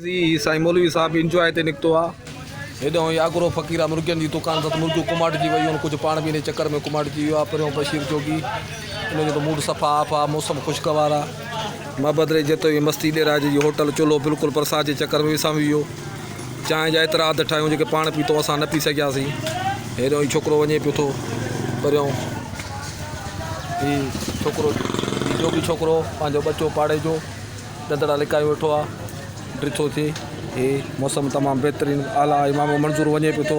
هي سائين مولوي صاحب انجواء تي نڪتو آ. هيڏانهن هي آگرو فقير آ مرغين جي دڪان تان ته مرغيون ڪماٽجي ويون آهن ڪجهه پاڻ به انهي چڪر ۾ ڪماٽجي ويو آ پريون بشير جوڳي ان جو ته موڊ صفا آف آ موسم خوشگوار آ. محبت ري جتوئي مستي ڏيراج جي هوٽل چلهو بلڪل برسات جي چڪر ۾ وسامي ويو. چانهه جا ايترا اڌ ٺاهيون جيڪي پاڻ پيتو اسان نه پي سگهياسين. هيڏانهن هي ڇوڪرو وڃي پيو ٿو پريون هي ڇوڪرو هي جوڳي ڇوڪرو پنهنجو ٻچو پاڙي جو ڏندڙا لڪايو ويٺو آ ڊٿو ٿئي. هي موسم تمام بهترين اعليٰ آهي مامو منظور وڃي پيو ٿو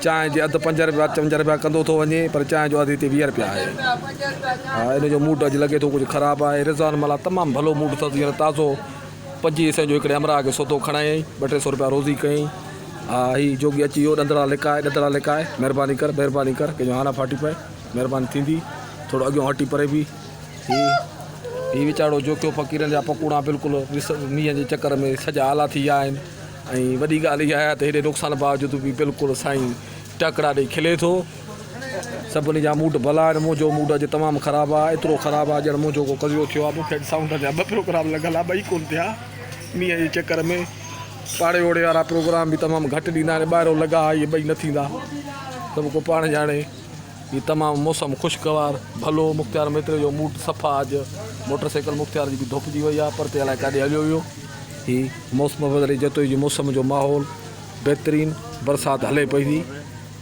چانهه جي اڌ پنج رپيا پنج رپيا ڪندو ٿو وڃي پر چانهه جو اڌ هتي 20 رپيا آهي ها ان جو موڊ اڄ لڳي ٿو ڪجهه خراب آهي رضوان ملاح تمام ڀلو موڊ اٿس هينئر تازو پنجيهه سئين جو هڪڙي همراهه کي سودو کڻايائين ٻه ٽي سو رپيا روزي ڪيائين ها هي جوڳي اچي ويو ڏندڙا لڪائي ڏندڙا لڪائي مهرباني ڪر مهرباني ڪر ڪنهن جو هانا ڦاٽي پئي مهرباني ٿيندي ٿورو اڳيون هٽي پري بيهه هي هي ويچارو جوکيو فقيرن جا پڪوڙا بلڪل مينهن جي چڪر ۾ سڄا آلا ٿي ويا آهن ۽ وڏي ڳالهه اها آهي ته هيڏي نقصان باوجود به بلڪل سائين ٽهڪڙا ڏئي کلي ٿو. سڀني جا موڊ ڀلا آهن منهنجو موڊ اڄ تمام خراب آهي ايترو خراب آهي ڄڻ منهنجو ڪو قضيو ٿيو آهي مون کي اڄ سائونڊ جا ٻه پروگرام لڳل آهي ٻئي ڪونه ٿيا مينهن جي چڪر ۾ پاڙي اوڙي وارا پروگرام به تمام گهٽ ڏيندا آهن ٻاهرو لڳا اهي ٻئي نه ٿيندا سڀ ڪو پاڻ ڄاڻي. هي تمام موسم خوشگوار ڀلو مختيار ميتري جو موڊ صفا اڄ موٽر سائيڪل مختيار جي به ڌوپجي وئي آ پرتي الائي ڪاڏي هليو ويو. هي موسم بدلي جتوئي جي موسم جو ماحول بهترين برسات هلي پئي ٿي.